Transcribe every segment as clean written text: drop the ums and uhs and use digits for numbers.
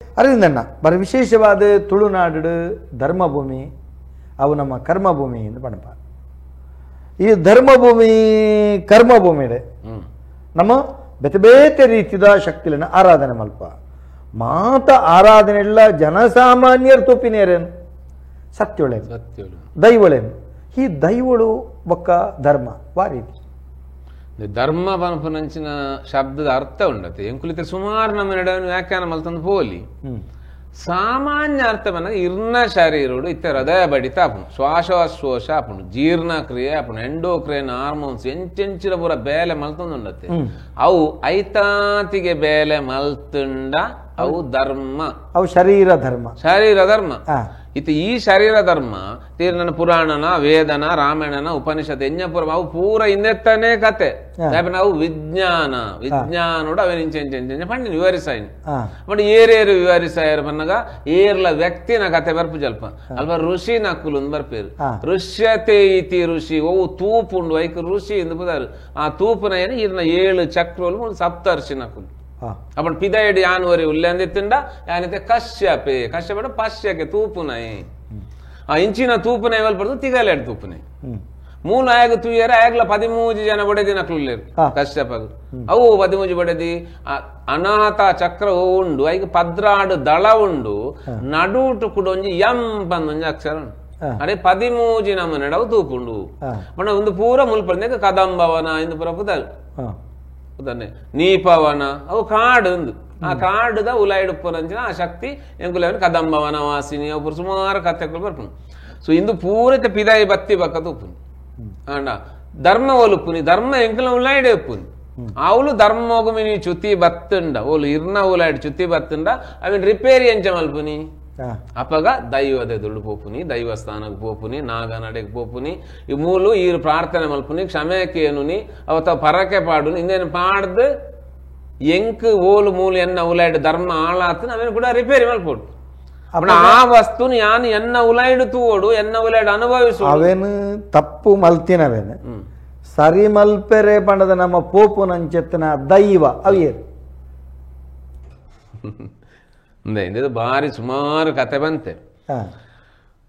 ಅರವಿಂದಣ್ಣ ಬರ ವಿಶೇಷವಾದ ತುಳುನಾಡು ಧರ್ಮಭೂಮಿ ಅವು ನಮ್ಮ ಕರ್ಮಭೂಮಿ ಎಂದು ಪಣಪ. ಈ ಧರ್ಮಭೂಮಿ ಕರ್ಮಭೂಮಿ ನಮ್ಮ ಬೇತೆ ಬೇತೆ ರೀತಿಯ ಶಕ್ತಿಗಳನ್ನು ಆರಾಧನೆ ಮಲ್ಪ ಮಾತ ಆರಾಧನೆ ಎಲ್ಲ ಜನಸಾಮಾನ್ಯರು ತೂಪಿನೇರೇನು ಸತ್ಯೊಳೇನು ದೈವಳೇನು. ಈ ದೈವಳು ಬೊಕ್ಕ ಧರ್ಮ ವಾ ರೀತಿ ಧರ್ಮ ಪನ್ಪುನಂಚಿನ ಶಬ್ದದ ಅರ್ಥ ಉಂಡತೆ ಎಂಕುಲಿತ ಸುಮಾರು ನಮ್ಮ ನಡುವೆ ವ್ಯಾಖ್ಯಾನ ಮಲ್ತಂದು ಪೋಲಿ. ಸಾಮಾನ್ಯ ಅರ್ಥ ಬಂದಾಗ ಇರ್ನ ಶರೀರೋಡು ಇತ್ತ ಹೃದಯ ಬಡಿತ ಆಪುಂಡು, ಶ್ವಾಸೋಶ್ವಾಸ ಆಪುಂಡು, ಜೀರ್ಣಕ್ರಿಯೆ ಆಪುಂಡು, ಎಂಡೋಕ್ರೇನ್ ಹಾರ್ಮೋನ್ಸ್ ಎಂಚೆಂಚಿನ ಪೂರ ಬೇಲೆ ಮಲ್ತೊಂದು ಉಂಡತೆ. ಅವು ಐತಾತಿಗೆ ಬೇಲೆ ಮಲ್ತುಂಡ ಅವು ಧರ್ಮ, ಅವು ಶರೀರ ಧರ್ಮ, ಶರೀರ ಧರ್ಮ. ಇತ್ತ ಈ ಶರೀರ ಧರ್ಮ ತೀರ್ ನನ್ನ ಪುರಾಣನ ವೇದನ ರಾಮಾಯಣನ ಉಪನಿಷತ್ ಎಂಜಪುರ ಅವು ಪೂರ ಹಿಂದೆತ್ತನೇ ಕತೆ. ನಾವು ವಿಜ್ಞಾನ ವಿಜ್ಞಾನೋಡು ಅವೇನು ಇಂಚೆ ಇಂಚೆ ಇಂಚೆ ಪಂಡಿನ ವಿವರಿಸಾಯಿನಿ. ಬಟ್ ಏರೇರು ವಿವರಿಸಾಯರು ಪನ್ನಗ ಏರ್ಲ ವ್ಯಕ್ತಿನ ಕತೆ ಬರ್ಪು ಜಲ್ಪ ಅಲ್ಪ ಋಷಿ ನಕುಲು ಬರ್ಪೇರು. ಋಷ್ಯತೆ ಇತಿ ಋಷಿ ಓ ತೂಪುಂಡು ಐಕ್ ಋಷಿ ಎಂದು ಪುದಾರು. ಆ ತೂಪುನ ಏನು ಇರ್ನ 7 ಚಕ್ರలు ಸಪ್ತರ್ಷಿ ನಕುಲು. ಅప్పుడు ಪಿದೈಡ್ ಯಾನುವರಿ ಉಲ್ಲೆಂದಿತ್ತುಂಡ ಯಾನಿತೆ ಕಶ್ಯಪೆ ಕಶ್ಯಪಡ ಪಶ್ಯಕ್ಕೆ ತೂಪುನೈ ಆ ಇಂಚಿನ ತೂಪುನೈ ಬಲ್ಪಡ್ದು ತಿಗಲೇಡು ತೂಪುನೈ ಮೂಲ ಆಗ ತೂಯರ ಆಗಲ 13 ಜನ ಬಡೆದಿ ನಕ್ಲುಲ್ಲೇರು ಕಶ್ಯಪಗ. ಅವು 13 ಬಡೆದಿ ಅನಾಹತ ಚಕ್ರ ಉಂಡು, ಐಗ 14 ದಳ ಉಂಡು, ನಡುಟು ಕೂಡ ಒಂಜಿ ಯಂ ಪಂದೊಂಜಿ ಅಕ್ಷರ ಉಂಡು. ಅಡೆ 13 ನಮ್ಮ ನಡವು ತೂಪುಂಡು ಬಣ್ಣ ಒಂದು ಪೂರ ಮುಲ್ಪಂದ ಕದಂಬವನ ಇಂದು ಪೂರ ಪುದಾರು ನೀಪವನ ಅವು ಕಾಡು ಒಂದು ಆ ಕಾಡುದ ಉಲಾಯಿಡುಪ್ಪುನಂಚಿನ ಆ ಶಕ್ತಿ ಎಂಕುಲವನ ಕದಂಬವನ ವಾಸಿನಿ ಅವು ಸುಮಾರು ಕಥೆಗಳು ಬರ್ಪುಂಡು. ಸೊ ಇಂದು ಪೂರೈತ ಪಿದಾಯಿ ಬತ್ತಿ ಬಕ್ಕ ತೂಪುಂಡು. ಅಂಡ ಧರ್ಮ ಒಲುಪುನಿ ಧರ್ಮ ಎಂಕುಲ ಉಲಾಯಿಡೆ ಉಪ್ಪುನಿ. ಅವಳು ಧರ್ಮೋಗುಮಿನಿ ಚ್ಯುತಿ ಬತ್ತುಂಡ ಓಲು ಇರ್ನ ಉಲಾಯಿಡ್ ಚ್ಯುತಿ ಬತ್ತುಂಡ ಅವಿನ ರಿಪೇರಿ ಎಂಚ ಮಲ್ಪುನಿ. ಅಪ್ಪಗ ದೈವದ ಎದುರು ಪೋಪುನಿ, ದೈವಸ್ಥಾನಕ್ಕೆ ಪೋಪುನಿ, ನಾಗನಡೆಗೆ ಪೋಪುನಿ, ಈ ಮೂಲು ಈರು ಪ್ರಾರ್ಥನೆ ಮಲ್ಪುನಿ, ಕ್ಷಮೆ ಕೇನುನಿ, ಅವತ್ತ ಪರಕೆ ಪಾಡುನಿ, ಇಂದೇನು ಪಾಡ್ದು ಎಂಕ್ ಓಲು ಮೂಲು ಎನ್ನ ಉಲಾಯ್ಡು ಧರ್ಮ ಆಳಾತು ಅವೇನು ಕೂಡ ರಿಪೇರಿ ಮಲ್ಪೋಡು. ಅಪ್ಪಣ ಆ ವಸ್ತುನು ಯಾನು ಎನ್ನ ಉಲಾಯ್ಡು ತೂವೋಡು, ಎನ್ನ ಉಲಾಯ್ಡು ಅನುಭವಿಸು. ಅವೇನು ತಪ್ಪು ಮಲ್ತಿನವೇನು ಸರಿ ಮಲ್ಪೆರೆ ಪಂಡದ ನಮ್ಮ ಪೋಪುನಂಚೆತ್ತನ ದೈವ ಅವೇರು. ಇದು ಬಾರಿ ಸುಮಾರು ಕತೆ ಬಂತೆ.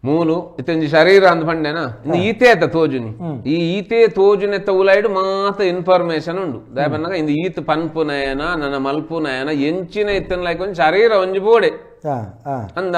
ಮೂಲು ಇತ್ತೊಂಜಿ ಶರೀರ ಅಂದ್ ಪಂಡೆನಾ ಇನ್ನು ಈತೆ ಆತ ತೋಜುನಿ ಈ ಈತೆ ತೋಜುನೆತ್ತ ಉಲಾಯ್ಡು ಮಾತ ಇನ್ಫಾರ್ಮೇಶನ್ ಉಂಡು. ದಯಪನ್ನಾಗ ಇಂದು ಈತ ಪನ್ಪುನಯನ ನನ್ನ ಮಲ್ಪುನಯನ ಎಂಚಿನ ಇತ್ತನ ಲೈಕ್ ಒಂಜಿ ಶರೀರ ಒಂಜಿ ಬೋಡೆ ಅಂದ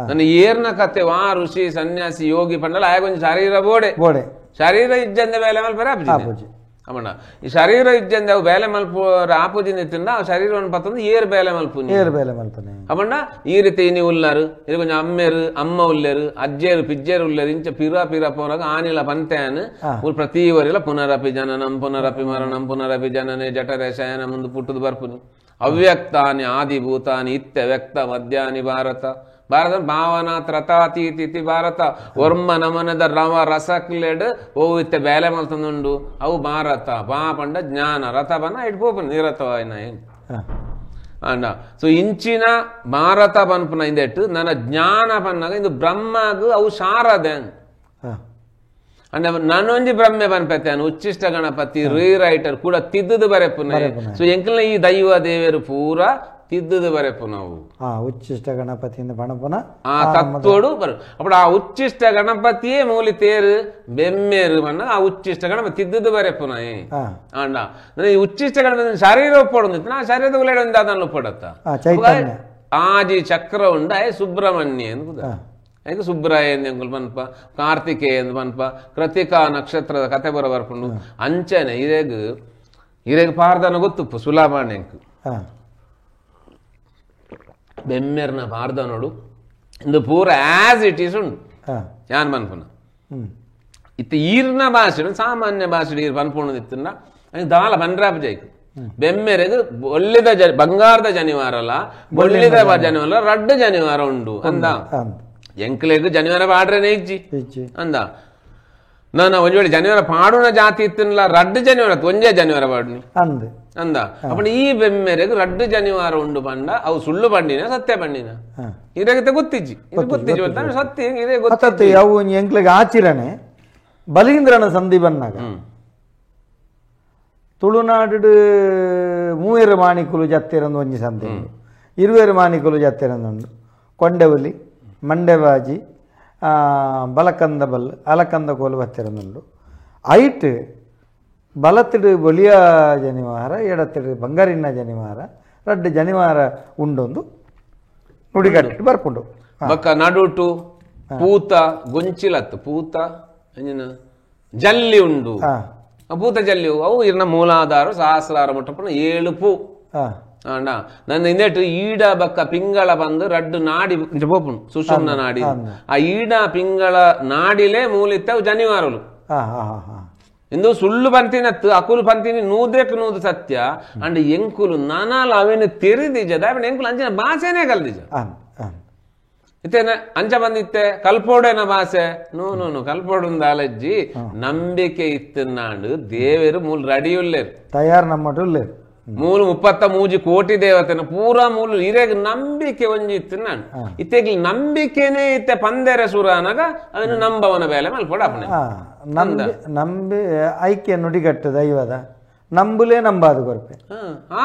ನನ್ನ ಏರ್ನ ಕತೆ ವಾ ಋಷಿ ಸನ್ಯಾಸಿ ಯೋಗಿ ಪಂಡಲ ಆಗ ಒಂಜಿ ಶರೀರ ಬೋಡೆ ಬೋಡೆ ಶರೀರ ಇಜ್ಜಂದ ಬೇಲೆ ಮಲ್ಪರೆ ಆಪುಜಿ ಅಮ್ಮಣ್ಣ. ಈ ಶರೀರ ಇಜ್ಜಂದೆ ಅವು ಬೇಲೆ ಮಲ್ಪು ಆಪುಜಿನ ಇತ್ತಿಂದ ಆ ಶರೀರವನ್ನು ಪತ್ತಂದು ಏರ್ ಬೇಲೆ ಮಲ್ಪುನಿ ಏರ್ ಬೇಲೆ ಮಲ್ಪುನಿ ಅಮ್ಮಣ್ಣ. ಈ ರೀತಿ ಇನಿ ಉಲ್ಲಾರು ಇದು ಕೊಂಚ ಅಮ್ಮೇರು ಅಮ್ಮ ಉಲ್ಲೇರು ಅಜ್ಜೇರು ಪಿಜ್ಜೇರು ಉಲ್ಲೇರು ಇಂಚ ಪಿರ ಪಿರ ಪೋನಾಗ ಆನಿಲ ಪಂತೆಯಾನು ಪ್ರತಿ ವರಿಲ ಪುನರಪಿ ಜನನಂ ಪುನರಪಿ ಮರಣಂ ಪುನರಪಿ ಜನನೆ ಜಠರೆ ಶಯನ ಮುಂದೆ ಪುಟ್ಟುದು ಬರ್ಪುನಿ. ಅವ್ಯಕ್ತಾನಿ ಆದಿಭೂತಾನಿ ಇತ್ಯ ವ್ಯಕ್ತ ಮಧ್ಯಾನಿ ಭಾರತ ಭಾರತ ಭಾವನಾ ತ್ರತಾತೀತಿ ಭಾರತ ವರ್ಮ ನಮನದ ರವ ರಸಕ್ಲೆಡ್ ಓ ಇತ್ತೆ ಬೇಲೆ ಮಲ್ತಂದುಂಡು ಅವು ಭಾರತ ಬಾ ಪಂಡ ಜ್ಞಾನ ರಥ ಬನ್ನ ಇಟ್ ಪೋಪುನ ನಿರತವಾಯಿನ ಏನು ಅಂಡ. ಸೊ ಇಂಚಿನ ಭಾರತ ಪನ್ಪುನ ಇಂದೆಟ್ಟು ನನ್ನ ಜ್ಞಾನ ಪನ್ನಾಗ ಇಂದು ಬ್ರಹ್ಮಗ್ ಅವು ಶಾರದೆ ಅಂಡ ನಾನೊಂಜಿ ಬ್ರಹ್ಮೆ ಪನ್ಪೆತ್ತಾನು ಉಚ್ಚಿಷ್ಟ ಗಣಪತಿ ರೀರೈಟರ್ ಕೂಡ ತಿದ್ದುದು ಬರೆಪುನ. ಸೊ ಎಂಕಲ್ನ ಈ ದೈವ ದೇವರು ಪೂರ ತಿದ್ದುದು ಬರೆಪು ನಾವು ಉಚ್ಚಿಷ್ಟ ಗಣಪತಿಯಿಂದ ಪಣಪುನ ಆ ತತ್ವಡು ಬರು. ಅప్పుడు ಆ ಉಚ್ಚಿಷ್ಟ ಗಣಪತಿಯೇ ಮೂಲಿ ತೇರು ಬೆಮ್ಮೇರು ಬಣ್ಣ ಆ ಉಚ್ಚಿಷ್ಟ ಗಣಪತಿ ತಿದ್ದುದು ಬರೆಪುನ ಅಂಡ. ಈ ಉಚ್ಚಿಷ್ಟ ಗಣಪತಿ ಶರೀರ ಒಪ್ಪಡು ಆ ಶರೀರದ ಉಲೇಡ ಅದನ್ನು ಒಪ್ಪಡತ್ತ ಆಜಿ ಚಕ್ರ ಉಂಡ ಸುಬ್ರಹ್ಮಣ್ಯ ಎಂದು ಐದು ಸುಬ್ರಾಯ ಎಂಕುಲು ಪನ್ಪ ಕಾರ್ತಿಕೇಯ ಎಂದು ಪನ್ಪ ಕೃತಿಕಾ ನಕ್ಷತ್ರದ ಕತೆ ಬರ ಬರ್ಪುಂಡು. ಅಂಚನೆ ಇರೇಗ್ ಇರೇಗ್ ಪಾರ್ದನ ಗೊತ್ತುಪ್ಪು ಸುಲಾಭಾಣೆ ಎಂಕು ಬೆಮ್ಮೆರ್ನ ಪಾರ್ದನೋಡು ಇಂದು ಪೂರ as it is ಉಂಡು ಯಾನ್ ಪನ್ಪುನ. ಇತ್ತ ಈರ್ನ ಭಾಷೆ ಸಾಮಾನ್ಯ ಭಾಷೆ ಈರ್ ಪನ್ಪುಂಡು ಇತ್ತಂಡ ದಾಲ ಪನ್ರಾಪ್ ಜೈಕು ಬೆಮ್ಮೆರೆಗ್ ಒಳ್ಳೆದ ಬಂಗಾರದ ಜನಿವಾರಲ್ಲ ಬೊಳ್ಳಿದ ಜನಿವಾರ ರಡ್ಡು ಜನಿವಾರ ಉಂಡು ಅಂದ. ಎಂಕ್ಲೆಗ್ ಜನಿವಾರ ಪಾಡ್ರೇನೆ ಇಜ್ಜಿ ಅಂದ. ನಾನು ಒಂಜಿ ವೇಳೆ ಜನಿವಾರ ಪಾಡುನ ಜಾತಿ ಇತ್ತಲ್ಲ ರಡ್ಡು ಜನಿವಾರ ಒಂಜೇ ಜನಿವಾರ ಪಾಡುನಿ ಅಂದ ಅಂದ. ಅప్పుడు ಈ ಬೆಮ್ಮೆರೆಗ್ ರಡ್ಡು ಜನಿವಾರ ಉಂಡು ಪಂಡ ಅವು ಸುಳ್ಳು ಪಂಡಿನ ಸತ್ಯ ಪಂಡಿನ ಇರಗತೆ ಗೊತ್ತಿಜ್ಜಿ ಇದು ಗೊತ್ತಿಜ್ಜಿ ಸತ್ಯ ಇದೇ ಗೊತ್ತಿ. ಅವು ಎಂಕ್ಲೆಗ್ ಆಚರಣೆ ಬಲೀಂದ್ರನ ಸಂಧಿ ಬಂದಾಗ ತುಳುನಾಡು ಮೂವೆರು ಮಾಣಿಕುಲು ಜತ್ತಿರಂದು ಒಂಜಿ ಸಂಧಿ ಇರುವೆರು ಮಾನಿಕುಲು ಜತ್ತೆರಂದುಂಡು ಕೊಂಡೆವುಲಿ ಮಂಡೆಬಾಜಿ ಬಲಕಂದ ಬಲ್ ಅಲಕಂದ ಕೋಲು ಬತ್ತೆರಂದುಂಡು ಐಟ್ ಬಲತ್ತಿಡು ಬೊಲಿಯ ಜನಿವಾರ ಎಡತ್ತಿಡು ಬಂಗಾರಿನ ಜನಿವಾರ ರಡ್ಡು ಜನಿವಾರ ಉಂಡೊಂದು ನುಡಿಗಟ್ಟು ಬರ್ಪುಂಡು ಬೊಕ್ಕ ನಡುಟು ಪೂತ ಗೊಂಚಿಲತ್ತು ಪೂತ ಜಲ್ಲಿ ಉಂಡು ಪೂತ ಜಲ್ಲಿ ಅವು ಇರ್ನ ಮೂಲಾಧಾರ ಸಹಸ್ರಾರ ಮುಟ್ಟಪುನ ಏಳು ಪೂ ಅಂಡ ನನ್ನ ಇಂದೆಟ್ಟು ಈಡ ಬಕ್ಕ ಪಿಂಗಳ ಬಂದು ರಡ್ಡು ನಾಡಿ ಪೋಪುಂಡು ಸುಷುಮ್ನ ನಾಡಿ ಆ ಈಡ ಪಿಂಗಳ ನಾಡಿಲೇ ಮೂಲಿತ್ತ ಅವು ಜನಿವಾರಲು ಇಂದು ಸುಳ್ಳು ಪಂತಿನತ್ತು ಅಕುಲು ಪಂತಿನಿ ನೂದಕ್ಕೆ ನೂದು ಸತ್ಯ ಅಂಡ್ ಎಂಕುಲು ನಾನಾಲ ಅವೇನು ತೆರಿದಿಜ ದಾಯಪಂಡ ಎಂಕುಲು ಅಂಚಿನ ಭಾಷೆನೇ ಕಲ್ದಿಜ ಇತ್ತೇನ ಅಂಚ ಬಂದಿತ್ತೆ ಕಲ್ಪೋಡೇನ ಭಾಷೆ no no no ಕಲ್ಪೋಡುಂದ ಅಲಜ್ಜಿ ನಂಬಿಕೆ ಇತ್ತು ದೇವರು ಮೂಲ ರೆಡಿಯುಲ್ಲೇರು ತಯಾರು ನಮ್ಮಟುಲ್ಲೇರು ಮೂಲು 33 ಕೋಟಿ ದೇವತೆನ ಪೂರಾ ಮೂಲು ಇರೇಗ ನಂಬಿಕೆ ಒಂಜಿ ಇತ್ತು ನಾನು ಇತ್ತೆಗ್ಲಿ ನಂಬಿಕೆನೇ ಇತ್ತೆ ಪಂದೆರೆ ಸುರಾನಗ ಅವನು ನಂಬವನ ಬೇಲೆ ಮಲ್ಪೋಡ ಅಪ್ಪಣೆ ನಂಬಿ ನಂಬಿ ಐಕ್ಯ ನುಡಿಗಟ್ಟು ದೈವದ ನಂಬುಲೇ ನಂಬಾದು ಕೊರ್ಪೆ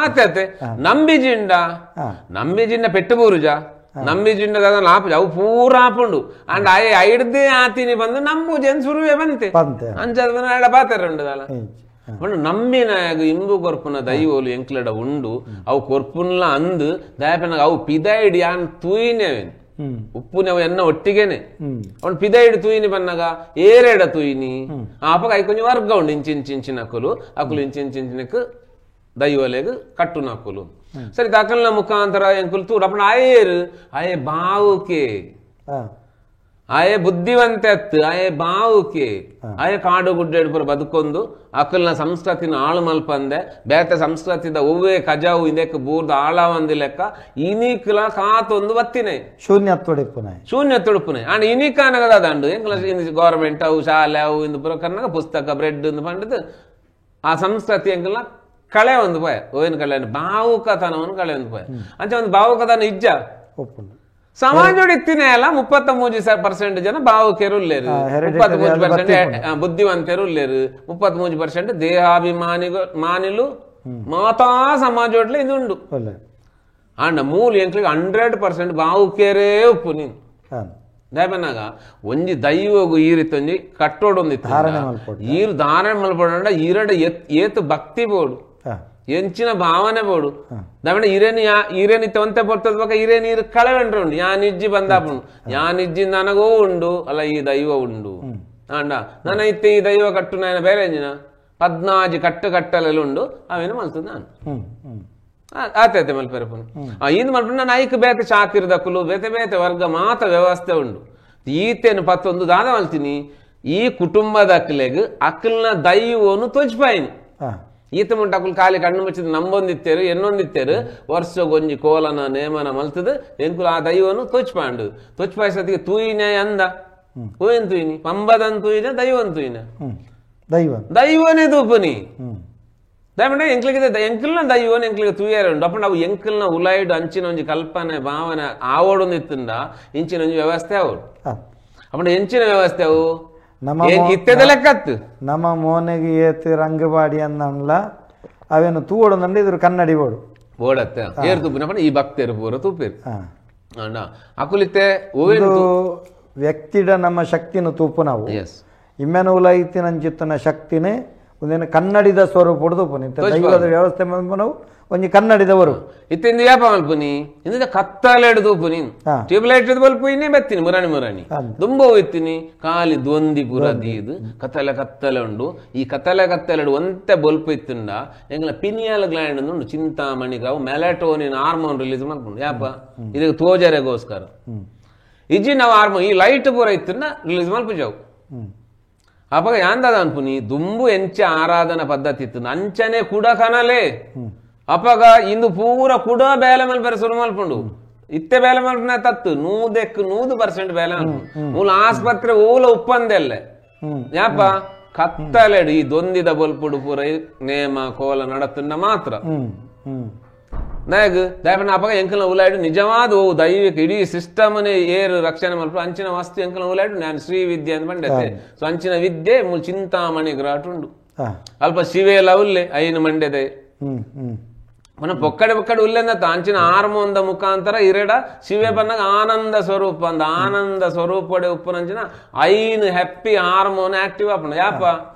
ಆತೆ ನಂಬಿಜಿಂಡ ನಂಬಿಜಿಂಡ ಪೆಟ್ಟು ಬೂರುಜ ನಂಬಿಜಿಂಡ ಆಪುಜ ಅವು ಪೂರಾ ಆಪುಂಡು ಅಂಡ್ ಆಯೆ ಐಡ್ದೇ ಆತಿನಿ ಬಂದು ನಂಬುಜನ್ ಸುರುವೆ ಬಂತೆ ಅಂಚ ಪಾತೆರ ಉಂಡು ನಂಬಿನಾಗ ಇಂಬು ಕೊರ್ಪುನ ದೈವೋಲು ಎಂಕ್ಲಡ ಉಂಡು ಅವು ಕೊರ್ಪುನ್ಲ ಅಂದು ದಯಪನಾಗ ಅವು ಪಿದೈಡ್ ಯಾನ್ ತೂಯಿನೇವೇನು ಉಪ್ಪುನವು ಎನ್ನ ಒಟ್ಟಿಗೆನೆ ಅವನು ಪಿದೈಡ್ ತೂಯಿನಿ ಬನ್ನಾಗ ಏರೆಡ ತೂಯಿನಿ ಆಪಗ I ಕೊಂಚ ವರ್ಗ ಉಂಡು ಇಂಚಿಂಚಿಂಚಿನಕುಲು ಅಕುಲು ಇಂಚಿಂಚಿಂಚಿನಕ್ ದೈವಲೆಗ್ ಕಟ್ಟುನಕುಲು ಸರಿ ದಾಖಲ್ನ ಮುಖಾಂತರ ಎಂಕುಲು ತೂಡು ಅಪ್ಪಣ ಆಯೇರು ಆಯೆ ಬಾವುಕೆ ಆಯೆ ಬುದ್ಧಿವಂತೆ ಅತ್ತು ಆಯೆ ಬಾವುಕೆ ಆಯೆ ಕಾಡು ಗುಡ್ಡೆಡು ಪೂರ ಬದುಕೊಂದು ಅಕಲ್ನ ಸಂಸ್ಕೃತಿನ ಆಳು ಮಲ್ಪಂದೆ ಬೇತೆ ಸಂಸ್ಕೃತಿದ ಒವ್ವೇ ಕಜಾವು ಇದಕ್ಕೆ ಬೂರ್ದ ಆಳವಂದಿ ಲೆಕ್ಕ ಇನಿಕ್ಲ ಕಾತೊಂದು ಬತ್ತಿನೆ ಶೂನ್ಯ ತೊಡಿಪುನೆ ಶೂನ್ಯ ತೊಡುಪುನೆ ಅಂಡ್ ಇನಿಕ ಅನಗದ ದಂಡು ಎಂಕ್ಲ ಗೌರ್ಮೆಂಟ್ ಅವು ಶಾಲೆ ಅವು ಇಂದು ಪೂರ ಕನ್ನಗ ಪುಸ್ತಕ ಬ್ರೆಡ್ ಇಂದು ಪಂಡದು ಆ ಸಂಸ್ಕೃತಿ ಎಂಕಲ್ನ ಕಳೆ ಒಂದು ಪೋಯ ಓಯನ್ ಕಳೆ ಭಾವುಕತನವನ್ನು ಕಳೆ ಒಂದು ಪೋಯ ಅಂಚ ಒಂದು ಭಾವುಕತನ ಇಜ್ಜ ಸಮಾಜೋಡು ಇತ್ತಿನೇ ಅಲ್ಲ 33% ಜನ ಭಾವುಕರು ಉಲ್ಲೇರು, 33% ಬುದ್ಧಿವಂತರು ಉಲ್ಲೇರು, 33% ದೇಹಾಭಿಮಾನಿ ಮಾನಿಲು ಮಾತಾ ಸಮಾಜೋಡ್ಲೆ ಇದು ಉಂಡು. ಅಂಡ ಮೂಲ ಎಂಕ್ಲಿಗೆ 100% ಭಾವುಕೇರೇ ಉಪ್ಪು ನೀನು ದಯಪನಾಗ ಒಂಜಿ ದೈವಗು ಈ ರೀತಿ ಒಂಜಿ ಕಟ್ಟೋಡೊಂದಿತ್ತು ಈರು ಧಾರಣೆ ಮಲ್ಪೋಡ ಈರಡ ಏತು ಭಕ್ತಿ ಬೋಡು ಎಂಚಿನ ಭಾವನೆ ಬೋಡು ದಮಣ ಇರೇನು ಇರೇನು ಇತ್ತವಂತೆ ಬರ್ತದ ಬಕ ಇರೇನು ಇರು ಕಳವೆಂಡ್ರೆ ಉಂಡು ಯಾನಿಜ್ಜಿ ಬಂದಾಪುಂಡು ಯಾನಿಜ್ಜಿ ನನಗೋ ಉಂಡು ಅಲ್ಲ ಈ ದೈವ ಉಂಡು ಅಂಡ ನನ್ನ ಇತ್ತೆ ಈ ದೈವ ಕಟ್ಟು ನಾಯನ ಬೇರೆ ಎಂಜಿನ 14 ಕಟ್ಟು ಕಟ್ಟಲೆಲ್ಲ ಉಂಡು ಅವೇನು ಮಲ್ತದ ನಾನು ಆತೈತೆ ಮಲ್ಪೆರಪುನು ಇಂದು ಮಲ್ಪು ನಾನು ಐಕ್ ಬೇತೆ ಚಾಕಿರ್ದಕ್ಕಲು ಬೇತೆ ಬೇತೆ ವರ್ಗ ಮಾತ್ರ ವ್ಯವಸ್ಥೆ ಉಂಡು ಈತೇನು ಪತ್ತೊಂದು ದಾದ ಮಲ್ತೀನಿ ಈ ಕುಟುಂಬದ ಅಕ್ಲೆಗ್ ಅಕ್ಲ್ನ ದೈವನು ತೋಚ್ಪಾಯಿನಿ ಈತ ಮುಂಟ ಅಕುಲು ಖಾಲಿ ಕಣ್ಣು ಮುಚ್ಚಿದ ನಂಬೊಂದಿತ್ತೇರು ಎನ್ನೊಂದಿತ್ತೇರು ವರ್ಷಗೊಂಜಿ ಕೋಲನ ನೇಮನ ಮಲ್ತದ ಎಂಕುಲು ಆ ದೈವನು ತೋಚ್ಪಾಂಡು ತೋಚ್ಪಾಯಿಸತಿಗೆ ತೂಯಿನೇ ಅಂದ ಓನ್ ತೂಯಿನಿ ಪಂಬದನ್ ತೂಯಿನ ದೈವನ್ ತೂಯಿನ ದೈವ ದೈವನೇ ತೂಪುನಿ ದಯಮಂಡ ಎಂಕ್ಲಿಗೆ ಎಂಕಲ್ನ ದೈವನ ಎಂಕ್ಲಿಗೆ ತೂಯರೆ ಉಂಡು ಅಪ್ಪ ನಾವು ಎಂಕಲ್ನ ಉಲಾಯ್ಡು ಅಂಚಿನ ಒಂಜಿ ಕಲ್ಪನೆ ಭಾವನೆ ಆವಡೊಂದು ಇತ್ತುಂಡ ಇಂಚಿನ ಒಂಜಿ ವ್ಯವಸ್ಥೆ ಆವಡು ಅಪ್ಪಂಡ ಎಂಚಿನ ವ್ಯವಸ್ಥೆ ಅವು ಇತ್ತೆದ ಲೆಕ್ಕತ್ತು ನಮ್ಮ ಮೋನೆಗೆ ಏತ್ ರಂಗಬಾಡಿ ಅನ್ನಲ್ಲ ಅವೇನು ತೂವಡೊಂದಂಡ ಇದ್ರ ಕನ್ನಡಿ ಬೋಡು ಬೋಡತ್ತೆ ಏರು ತೂಪಿನ ಈ ಭಕ್ತರು ಪೂರ ತೂಪೇರು ಅಣ್ಣ ಅಕುಲಿತ್ತೆ ವ್ಯಕ್ತಿಡ ನಮ್ಮ ಶಕ್ತಿನ ತೂಪು ನಾವು ಇಮ್ಮೆನ ಉಲಾಯಿತಿನಂಚಿತ್ತನ ಶಕ್ತಿನೇ ಒಂದೇನು ಕನ್ನಡಿದ ಸ್ವರೂಪ ಹೊಡೆದು ದೈವದ ವ್ಯವಸ್ಥೆ ನಾವು ಒಂಜಿ ಕನ್ನಡಿದವರು ಇತ್ತಿಂದ ಯಾಪ ಮಲ್ಪುನಿ ಇಂದ ಕತ್ತಲೆಡು ತೂಪುನಿ ಟ್ಯೂಬ್ಲೈಟ್ ಬಲ್ಪುಯಿನೇ ಬತ್ತೀನಿ ಮುರಾಣಿ ಮುರಾಣಿ ದುಂಬ ಇತ್ತೀನಿ ಖಾಲಿ ದೊಂದಿ ಪೂರ ದೀದು ಕತ್ತಲೆ ಕತ್ತಲೆ ಉಂಡು ಈ ಕತ್ತಲೆ ಕತ್ತಲೆಡು ಒಂತೆ ಬೊಲ್ಪು ಇತ್ತುಂಡ ಎಂಗ್ಲ ಪಿನಿಯಲ್ ಗ್ಲ್ಯಾಂಡ್ ಉಂಡು ಚಿಂತಾಮಣಿ ಅವು melatonin hormone release ಮಲ್ಪುಂಡು ಯಾಪ ಇದಕ್ಕೆ ತೋಜರೆಗೋಸ್ಕರ ಇಜ್ಜಿ ನಾವು ಹಾರ್ಮೋನ್ ಈ ಲೈಟ್ ಪೂರ ಇತ್ತುಂಡ ರಿಲೀಸ್ ಮಲ್ಪುಜಾವು ಅಪಗ ಯಾಂದದ ಅನ್ಪುನಿ ದುಂಬು ಎಂಚ ಆರಾಧನಾ ಪದ್ಧತಿ ಇತ್ತು ಅಂಚನೆ ಕೂಡ ಕನಲೆ ಅಪಗ ಇಂದು ಪೂರ ಕೂಡ ಬೇಲೆ ಮಲ್ಪೆರೆ ಸುರು ಮಲ್ಪುಂಡು ಇತ್ತೆ ಬೇಲೆ ಮಲ್ಪುನ ತತ್ತು 100% ಬೇಲೆ ಮಲ್ಪುಂಡು ಮೂಲ ಆಸ್ಪತ್ರೆ ಓಲ ಉಪ್ಪಂದೆಲ್ಲೆ ಯಾಪ ಕತ್ತಲೆಡು ಈ ದೊಂದಿದ ಬೊಲ್ಪುಡು ಪೂರ ನೇಮ ಕೋಲ ನಡತುಂಡ ಮಾತ್ರ ನಾಯಕ್ ದಯಪಣ್ಣ ಅಪಗ ಎಂಕಲ್ನ ಉಲಾಯ್ಡು ನಿಜವಾದ ಓ ದೈವಿಕ ಇಡೀ ಸಿಸ್ಟಮ್ನೇ ಏರು ರಕ್ಷಣೆ ಮಲ್ಪ ಅಂಚಿನ ವಸ್ತು ಎಂಕಲ್ನ ಉಲಾಯ್ಡು ನಾನು ಶ್ರೀ ವಿದ್ಯೆ ಅಂತ ಬಂಡೆತೆ ಸೊ ಅಂಚಿನ ವಿದ್ಯೆ ಮೂಲ ಚಿಂತಾಮಣಿ ಗ್ರಾಟ್ ಉಂಡು ಅಲ್ಪ ಶಿವೆಲ್ಲ ಉಲ್ಲೆ ಐನು ಮಂಡ್ಯದೆ మన ಪೊಕ್ಕಡೆ ಪೊಕ್ಕಡೆ ಉಲ್ಲೆಂದ ಅಂಚಿನ ಹಾರ್ಮೋನ್ದ ಮುಖಾಂತರ ಇರೆಡ ಶಿವೆ ಬನ್ನಾಗ ಆನಂದ ಸ್ವರೂಪ ಅಂದ ಆನಂದ ಸ್ವರೂಪಡೆ ಉಪ್ಪುನಂಚಿನ ಐನು happy hormone active ಆಪುಂಡು. ಯಾಪ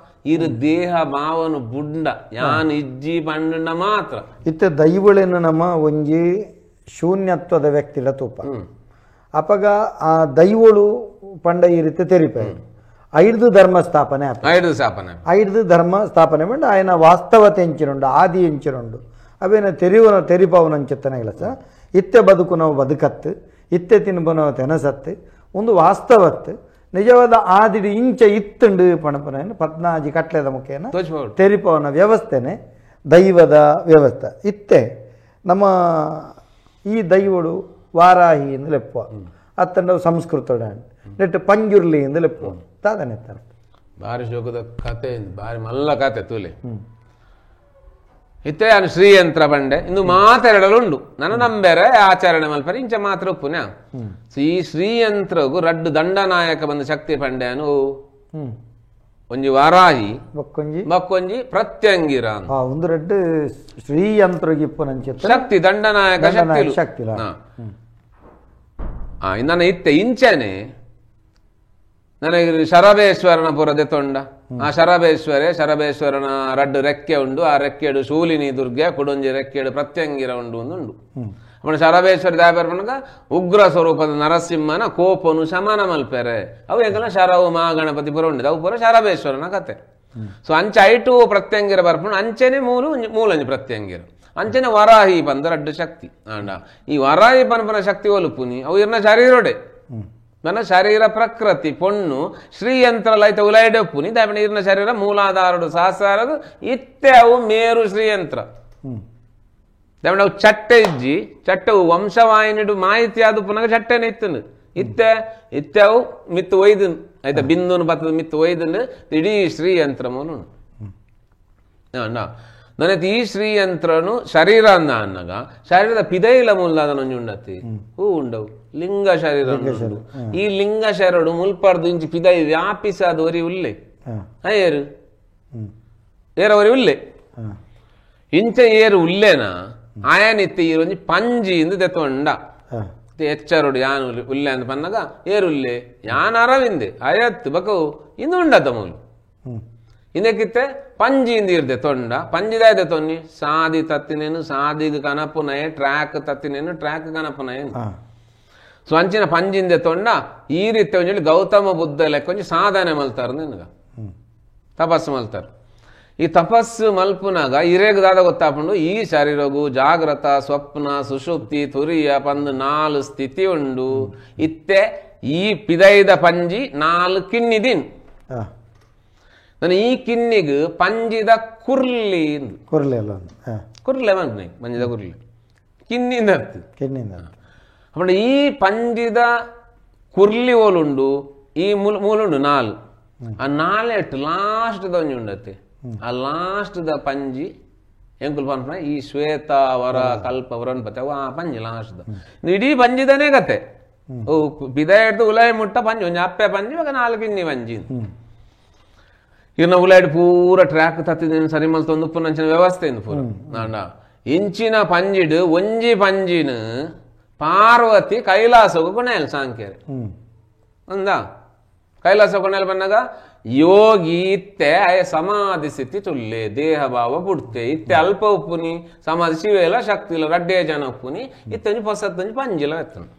ಇರು ದೇಹ ಭಾವನು ಬುಂಡ ಯಾನ್ ಇಜ್ಜಿ ಪಂಡುಂಡ ಮಾತ್ರ. ಇತ್ತೆ ದೈವಳೇನು ನಮ್ಮ ಒಂಜಿ ಶೂನ್ಯತ್ವದ ವ್ಯಕ್ತಿಲ ತೂಪ ಅಪಗ ಆ ದೈವಳು ಪಂಡ ಈ ರೀತಿ ತೆರಿಪೆ ಐದು ಧರ್ಮ ಸ್ಥಾಪನೆ ಐದು ಸ್ಥಾಪನೆ ಐದು ಧರ್ಮ ಸ್ಥಾಪನೆ ಪಂಡ ಆಯನ ವಾಸ್ತವತೆ ಎಂಚಿನುಂಡು ಆದಿ ಎಂಚಿನುಂಡು ಅವೇನ ತೆರಿವನ ತೆರಿಪವನಂಚಿತ್ತನ ಕೆಲಸ. ಇತ್ತೆ ಬದುಕು ನಾವು ಬದುಕತ್ತು ಇತ್ತೆ ತಿನ್ಬನವ ತೆನಸತ್ತು ಒಂದು ವಾಸ್ತವತ್ತು ನಿಜವಾದ ಆದಿಡಿ ಇಂಚ ಇತ್ತುಂಡು ಪಣಪನ ಪದ್ನಾಜಿ ಕಟ್ಲೆದ ಮುಖೇನ ತೆರಿಪವನ ವ್ಯವಸ್ಥೆನೆ ದೈವದ ವ್ಯವಸ್ಥೆ. ಇತ್ತೆ ನಮ್ಮ ಈ ದೈವಳು ವಾರಾಹಿ ಎಂದು ಲೆಪ್ಪುವ ಅತ್ತಂಡ ಸಂಸ್ಕೃತ ನೆಟ್ಟು ಪಂಜುರ್ಲಿ ಎಂದು ಲೆಪ್ಪುವ ತಾದನೆ ಬಾರಿ ಶೋಕದ ಕತೆ ಬಾರಿ ಮಲ್ಲ ಕತೆ ತೂಲೆ. ಇತ್ತೆ ನಾನು ಶ್ರೀಯಂತ್ರ ಬಂಡೆ ಇಂದು ಮಾತೆರಡಲು ಉಂಡು ನನ್ನ ನಂಬೇರೆ ಆಚರಣೆ ಮಲ್ಪರೆ ಇಂಚ ಮಾತ್ರ ಉಪ್ಪುನ. ಈ ಶ್ರೀಯಂತ್ರಗು ರಡ್ಡು ದಂಡನಾಯಕ ಬಂದ ಶಕ್ತಿ ಪಂಡೆನು ಒಂಜಿ ವಾರಾಹಿ ಬಕ್ಕೊಂಜಿ ಪ್ರತ್ಯಂಗಿರ ಒಂದು ರಡ್ಡು ಶ್ರೀಯಂತ್ರಗಿ ಶಕ್ತಿ ದಂಡನಾಯಕ ಶಕ್ತಿ ಶಕ್ತಿ ನನ್ನ ಇತ್ತೆ ಇಂಚನೆ ನನಗೆ ಶರಬೇಶ್ವರನ ಪುರದೆ ತೊಂಡ ಆ ಶರಬೇಶ್ವರೇ ಶರಬೇಶ್ವರನ ರಡ್ಡು ರೆಕ್ಕೆ ಉಂಡು ಆ ರೆಕ್ಕೆಡು ಶೂಲಿನಿ ದುರ್ಗೆ ಕುಡೊಂಜಿ ರೆಕ್ಕೆಡು ಪ್ರತ್ಯಂಗಿರ ಉಂಡು ಒಂದುಂಡು. ಅಪ್ಪಣ ಶರಬೇಶ್ವರ ದಾಪರ್ಪಣಗ ಉಗ್ರ ಸ್ವರೂಪದ ನರಸಿಂಹನ ಕೋಪನು ಶಮನ ಮಲ್ಪೆರೆ ಅವು ಎಂಕಲ ಶರವು ಮಾ ಗಣಪತಿ ಪುರ ಉಂಡು ಅವು ಪುರ ಶರಬೇಶ್ವರನ ಕತೆ. ಸೊ ಅಂಚೆ ಐಟು ಪ್ರತ್ಯಂಗಿರ ಬರ್ಪಣ ಅಂಚೆನೆ ಮೂಲು ಮೂಲಂಜಿ ಪ್ರತ್ಯಂಗಿರ ಅಂಚನೆ ವರಾಹಿ ಬಂದ ರಡ್ಡು ಶಕ್ತಿ ಆಂಡ ಈ ವರಾಹಿ ಪನ್ಪನ ಶಕ್ತಿ ಒಲುಪುನಿ ಅವು ಇರ್ನ ಶರೀರೋಡೆ ನನ್ನ ಶರೀರ ಪ್ರಕೃತಿ ಪೊಣ್ಣು ಶ್ರೀಯಂತ್ರ ಲೈತ ಉಲೈಡಪ್ಪುನಿ ದಾಪಣ ಇರ್ನ ಶರೀರ ಮೂಲಾಧಾರಡು ಸಹಸ್ರಾರದು ಇತ್ತೆ ಅವು ಮೇರು ಶ್ರೀಯಂತ್ರ. ದಾಪಣ ಅವು ಚಟ್ಟೆ ಇಜ್ಜಿ ಚಟ್ಟವು ವಂಶವಾಹಿನಿಡು ಮಾಹಿತಿ ಆದ ಪುನಃ ಚಟ್ಟೆನೆ ಇತ್ತನು ಇತ್ತೆ ಇತ್ತೆ ಅವು ಮಿತ್ತು ಒಯ್ದನ್ ಆಯ್ತಾ ಬಿಂದುನು ಬತ್ತದ ಮಿತ್ತು ಒಯ್ದನ್ ಇಡೀ ಶ್ರೀಯಂತ್ರ ಮೂಲು. ನನಗೆ ಈ ಶ್ರೀಯಂತ್ರನು ಶರೀರ ಅಂದ ಅನ್ನಗ ಶರೀರದ ಪಿದೈಲ ಮುಲ್ಲಾದ ನೊಂಜಿ ಉಂಡತಿ ಹೂ ಉಂಡವು ಲಿಂಗ ಶರೀರ. ಈ ಲಿಂಗ ಶರಡು ಮುಲ್ಪರ್ದು ಇಂಚಿ ಪಿದೈ ವ್ಯಾಪಿಸಾದ ಒರಿ ಉಲ್ಲೆ ಏರು ಏರ ಒರಿ ಉಲ್ಲೆ ಇಂಚ ಏರು ಉಲ್ಲೇನ ಆಯನಿತ್ತೆ ಈರೊಂಜಿ ಪಂಜಿ ಇಂದು ದೆತ್ತೊಂಡ ಎಚ್ಚರುಡು ಯಾನ್ ಉಲ್ಲೆ ಅಂತ ಪನ್ನಗ ಏರುಲ್ಲೆ ಯಾನ್ ಅರವಿಂದೆ ಅಯತ್ತು ಬಕವು ಇಂದು ಉಂಡತ ಮೂಲು ಇದಕ್ಕಿತ್ತೆ ಪಂಜಿ ಇಂದಿರ್ದೆ ತೊಂಡ ಪಂಜಿದಾಯ್ದೆ ತೊನ್ನಿ ಸಾದಿ ತತ್ತಿನೇನು ಸಾದಿಗೆ ಕನಪುನಯ ಟ್ರ್ಯಾಕ್ ತತ್ತಿನೇನು ಟ್ರ್ಯಾಕ್ ಕನಪುನಯ. ಸೊ ಅಂಚಿನ ಪಂಜಿಂದೆ ತೊಂಡ ಈ ರೀತಿ ಒಂಜಿ ಗೌತಮ ಬುದ್ಧ ಲೆಕ್ಕ ಒಂಜಿ ಸಾಧನೆ ಮಲ್ತಾರ ನಿನ್ಗ ತಪಸ್ಸು ಮಲ್ತಾರ. ಈ ತಪಸ್ಸು ಮಲ್ಪುನಾಗ ಇರೇಗ ದಾದ ಗೊತ್ತಾಪುಂಡು ಈ ಶರೀರಗು ಜಾಗ್ರತ ಸ್ವಪ್ನ ಸುಷುಪ್ತಿ ತುರಿಯ ಪಂದು ನಾಲು ಸ್ಥಿತಿ ಉಂಡು. ಇತ್ತೆ ಈ ಪಿದೈದ ಪಂಜಿ ನಾಲು ಕಿನ್ನಿದಿನ್ ನಾನು ಈ ಕಿನ್ನಿಗ್ ಪಂಜಿದ ಕುರ್ಲಿ ಕುರ್ಲಿ ಕುರ್ಲೆ ಬಂತ ಪಂಜಿದ ಕುರ್ಲಿ ಕಿನ್ನಿಂದ ಕಿನ್ನಿಂದ. ಅప్పుడు ಈ ಪಂಜಿದ ಕುರ್ಲಿ ಓಲುಂಡು ಈ ಮೂಲುಂಡು ನಾಲ್ ಆ ನಾಲೆಟ್ ಲಾಸ್ಟ್ the ಒಂಜಿ ಉಂಡತ್ತೆ ಆ ಲಾಸ್ಟ್ the ಪಂಜಿ ಎಂಕುಲ್ ಪನ್ಪುನ ಈ ಶ್ವೇತ ವರ ಕಲ್ಪ ವರ ಅನ್ಪತ್ತೆ ಅವು ಆ ಪಂಜಿ ಲಾಸ್ಟ್ the ಇಡೀ ಪಂಜಿದನೇ ಕತೆ. ಓ ಬಿದ ಹಿಡ್ದು ಉಲಾಯಿ ಮುಟ್ಟ ಪಂಜಿ ಒಂಜಿ ಅಪ್ಪೆ ಪಂಜಿ ಇವಾಗ ನಾಲ್ಕು ಕಿನ್ನಿ ಪಂಜಿ ಇನ್ನು ಉಲಾಯ್ಡ್ ಪೂರ ಟ್ರ್ಯಾಕ್ ತತ್ತಿದ್ದೇನೆ ಸರಿ ಮಲ್ತೊಂದು ಉಪ್ಪುನಂಚಿನ ವ್ಯವಸ್ಥೆ ಇಂದು ಪೂರ ನಾಂಡ ಇಂಚಿನ ಪಂಜಿಡು ಒಂಜಿ ಪಂಜಿನ ಪಾರ್ವತಿ ಕೈಲಾಸಗು ಕೊನೆಯಲ್ ಸಾಂಕೇರಿ ಅಂದ ಕೈಲಾಸ ಕೊನೆಯಲ್ ಬಂದಾಗ ಯೋಗಿ ಇತ್ತೆ ಅಯ ಸಮಾಧಿ ಸ್ಥಿತಿ ತುಲ್ಲೆ ದೇಹ ಭಾವ ಬುಡ್ತೆ ಇತ್ತೆ ಅಲ್ಪ ಉಪ್ಪುನಿ ಸಮಾಧಿ ಶಿವೆಲ್ಲ ಶಕ್ತಿ ಇಲ್ಲ ರಡ್ಡೇ ಜನ ಉಪ್ಪುನಿ ಇತ್ತಂಜಿ ಪೊಸತ್ತಂಜಿ ಪಂಜಿಲ ಎತ್ತನು.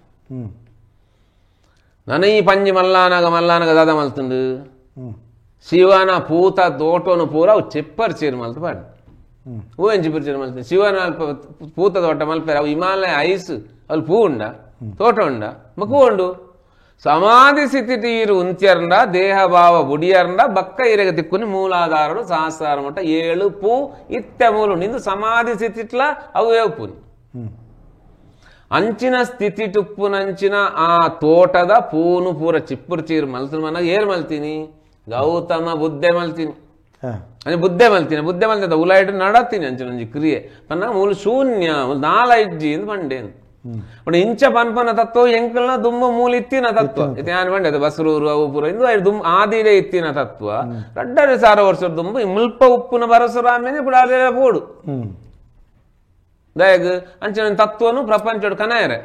ನನ ಈ ಪಂಜಿ ಮಲ್ಲಾನಾಗ ಮಲ್ಲಾನಾಗ ದಾದ ಮಲ್ತುಂಡು ಶಿವನ ಪೂತ ತೋಟನು ಪೂರ ಅವು ಚಿಪ್ಪರ್ ಚೀರ್ ಮಲ್ತು ಪಾಡಿ ಹೂವಿನ ಚಿಪ್ಪರ್ ಚೀರ್ ಮಲ್ತು ಶಿವನ ಅಲ್ಪ ಪೂತ ತೋಟ ಮಲ್ಪೇರೆ ಅವು ಹಿಮಾಲಯ ಐಸ್ ಅಲ್ಲಿ ಪೂ ಉಂಡ ತೋಟ ಉಂಡ ಮಕ್ಕೂ ಉಂಡು. ಸಮಾಧಿ ಸ್ಥಿತಿ ಇರು ಉಂತ್ಯರ್ಂಡ ದೇಹ ಭಾವ ಬುಡಿಯರ್ಂಡ ಬಕ್ಕ ಇರಗ ತಿಕ್ಕುನಿ ಮೂಲಾಧಾರಡು ಸಹಸ್ರಾರ ಮಟ್ಟ ಏಳು ಪೂ ಇತ್ತೆ ಮೂಲು ನಿಂದು ಸಮಾಧಿ ಸ್ಥಿತಿಟ್ಲ ಅವು ಏವು ಅಂಚಿನ ಸ್ಥಿತಿ ಟುಪ್ಪುನಂಚಿನ ಆ ತೋಟದ ಪೂನು ಪೂರ ಚಿಪ್ಪುರು ಚೀರು ಮಲ್ತು ಮನಾಗ ಏರ್ ಮಲ್ತೀನಿ ಗೌತಮ ಬುದ್ಧೆ ಮಲ್ತೀನಿ ಅಂದ್ರೆ ಬುದ್ಧೆ ಮಲ್ತೀನಿ ಬುದ್ಧೆ ಮಲ್ತ ಉಲಾಯಿಟ್ಟು ನಡತೀನಿ ಅಂಚಿನ ಒಂಜಿ ಕ್ರಿಯೆ ಪನ್ನ ಮೂಲು ಶೂನ್ಯ ನಾಲೈಜ್ಜಿ ಎಂದು ಪಂಡೇನು. ಬಟ್ ಇಂಚ ಪನ್ಪನ ತತ್ವ ಎಂಕಲ್ನ ದುಂಬ ಮೂಲ ಇತ್ತಿನ ತತ್ವ ಯಾನ್ ಪಂಡೆ ಬಸರೂರು ಅವು ಪೂರ ಇಂದು ದುಂಬ ಆದಿರೇ ಇತ್ತಿನ ತತ್ವ 2,500 ವರ್ಷದ ದುಂಬು ಮುಲ್ಪ ಉಪ್ಪುನ ಬರಸುರಾಮೇನೆ ಪುಡಾರೆ ಪೋಡು. ದಯಗ್ ಅಂಚಿನ ತತ್ವನು ಪ್ರಪಂಚಡು ಕನಾಯರೆ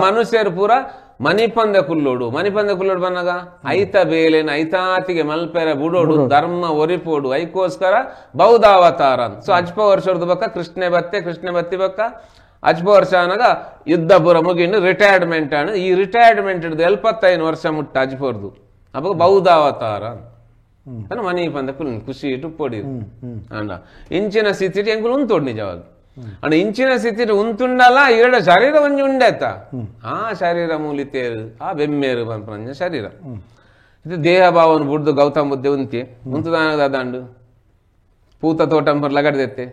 ಮನುಷ್ಯರು ಪೂರ ಮನಿಪಂದ ಕುಲ್ಲೋಡು ಮನಿಪಂದ ಕುಲ್ಲೋಡು ಬನ್ನಗ ಐತ ಬೇಲೆನ ಐತಾತಿಗೆ ಮಲ್ಪೆರೆ ಬುಡೋಡು ಧರ್ಮ ಒರಿಪೋಡು ಐಕೋಸ್ಕರ ಬೌದ್ಧಾವತಾರ. ಸೊ ಅಜ್ಪ ವರ್ಷದ ಬಕ್ಕ ಕೃಷ್ಣೆ ಬತ್ತೆ ಕೃಷ್ಣೆ ಬತ್ತಿ ಬಕ್ಕ ಅಜ್ಪ ವರ್ಷ ಅನಗ ಯುದ್ಧ ಪೂರ ಮುಗಿಂಡು ರಿಟೈರ್ಮೆಂಟ್ ಅಣ್ಣ. ಈ ರಿಟೈರ್ಮೆಂಟ್ ಹಿಡ್ದು 75 ವರ್ಷ ಮುಟ್ಟ ಅಜ್ಪೋರ್ದು ಅವಾಗ ಬೌದ್ಧಾವತಾರ ಮನಿಪಂದ ಕುಲ್ ಖುಷಿ ಇಟ್ಟು ಪೊಡಿ ಅಂಡ ಇಂಚಿನ ಸ್ಥಿತಿ ಎಂಕುಲು ಉಂತೋಡು ನಿಜವಾಗ. ಅಂಡ ಇಂಚಿನ ಸ್ಥಿತಿ ಉಂತುಂಡಲ್ಲ ಎರಡು ಶರೀರ ಒಂಜಿ ಉಂಡಾಯ್ತ ಆ ಶರೀರ ಮೂಲಿತೇರು ಆ ಬೆಮ್ಮೇರು ಪನ್ಪಂಜ ಶರೀರ ಇದು ದೇಹ ಭಾವನು ಬುಡ್ದು ಗೌತಮ ಬುದ್ಧೆ ಉಂತಿ ಉಂತುದಾನದ ದಾಂಡು ಪೂತ ತೋಟಂಪರ್ ಲಗಡ್ದೆತ್ತೆ.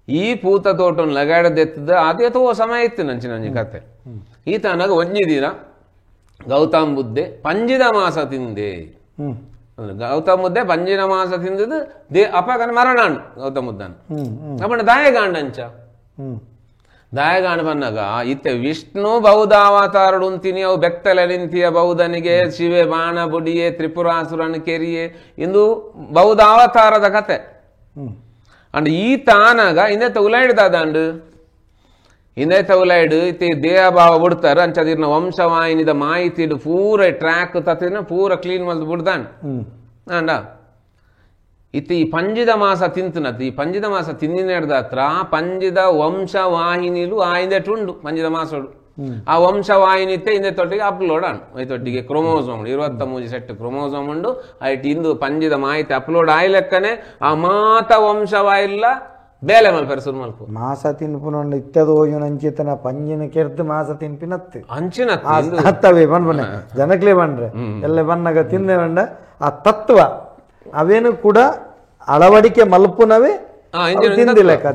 ಈ ಪೂತ ತೋಟನ್ ಲಗಾಡದೆತ್ತದ ಅದೇ ತೋ ಸಮಯ ಇತ್ತು ನಂಚಿನ ಒಂಜಿ ಕತೆ. ಈತನಾಗ ಒಂಜಿ ದಿನ ಗೌತಮ ಬುದ್ಧೆ ಪಂಜಿದ ಮಾಸ ತಿಂದೆ. ಗೌತಮ ಬುದ್ಧೆ ಪಂಜಿನ ಮಾಸ ತಿಂದದ್ದು they ಅಪಗನ ಮರಣಾಣ್ ಗೌತಮ ಬುದ್ಧನ ಅಪ್ಪಣ ದಾಯಗಾಂಡಂಚ ದಾಯಗಾಂಡ ಬನ್ನಾಗ ಇತ್ತೆ ವಿಷ್ಣು ಬೌದ್ಧಾವತಾರಡು ಉಂತಿನಿ ಅವು ಬೆತ್ತಲೆ ನಿಂತಿಯ ಬೌದ್ಧನಿಗೆ ಶಿವೆ ಬಾಣ ಬುಡಿಯೆ ತ್ರಿಪುರಾಸುರನ ಕೆರಿಯೆ ಇಂದು ಬೌದ್ಧಾವತಾರದ ಕತೆ. ಅಂಡ್ ಈ ತಾನಾಗ ಇಂದೆ ತೌಲೈಡ್ ದಾದಾಂಡು ಇಂದೇ ತೌಲೈಡ್ ಇತ್ತೆ ದೇಹ ಭಾವ ಬಿಡ್ತಾರೆ ಅಂಚದಿರ್ನ ವಂಶವಾಹಿನಿದ ಮಾಹಿತಿ ಪೂರ ಟ್ರ್ಯಾಕ್ ತತ್ತಿನ ಪೂರ ಕ್ಲೀನ್ ಮಲ್ದು ಬಿಡ್ದಾಂಡ್ ಅಂಡ ಇತ್ತೆ ಈ ಪಂಜಿದ ಮಾಸ ತಿಂತನತ್ ಈ ಪಂಜಿದ ಮಾಸ ತಿಂದಿನ ಹತ್ರ ಪಂಜಿದ ವಂಶವಾಹಿನಿಲು ಆ ಹಿಂದೆ ಉಂಡು ಪಂಜಿದ ಮಾಸೋಡು ಆ ವಂಶವಾಹಿನಿ ಇತ್ತೆ ಹಿಂದೆ ತೊಟ್ಟಿಗೆ ಅಪ್ಲೋಡ್ ಅಣ್ಣ ತೊಟ್ಟಿಗೆ chromosome 23 set chromosome ಉಂಡು ಐಟ್ ಇಂದು ಪಂಜಿದ ಮಾಹಿತಿ ಅಪ್ಲೋಡ್ ಆಯ್ಲೆಕ್ಕನೆ ಆ ಮಾತ ವಂಶವಾಯಿಲ್ಲ ಬೇಲೆ ಮಲ್ಪೆರೆ ಸುರು ಮಲ್ಪು ಮಾಸ ತಿನ್ಪುನ ಇತ್ತದ ಹೋಗಿ ಅಂಚಿತನ ಪಂಜಿನ ಕೆರ್ದು ಮಾಸ ತಿನ್ಪಿನತ್ತು ಅಂಚಿನ ಅತ್ತವೇ ಬನ್ಬನೆ ಜನಕ್ಲೇ ಬಂಡ್ರೆ ಎಲ್ಲ ಬನ್ನಾಗ ತಿಂದೆ ಬಂಡ ಆ ತತ್ವ ಅವೇನು ಕೂಡ ಅಳವಡಿಕೆ ಮಲ್ಪುನವೇ ತಿಂದಿಲೆಕ್ಕ.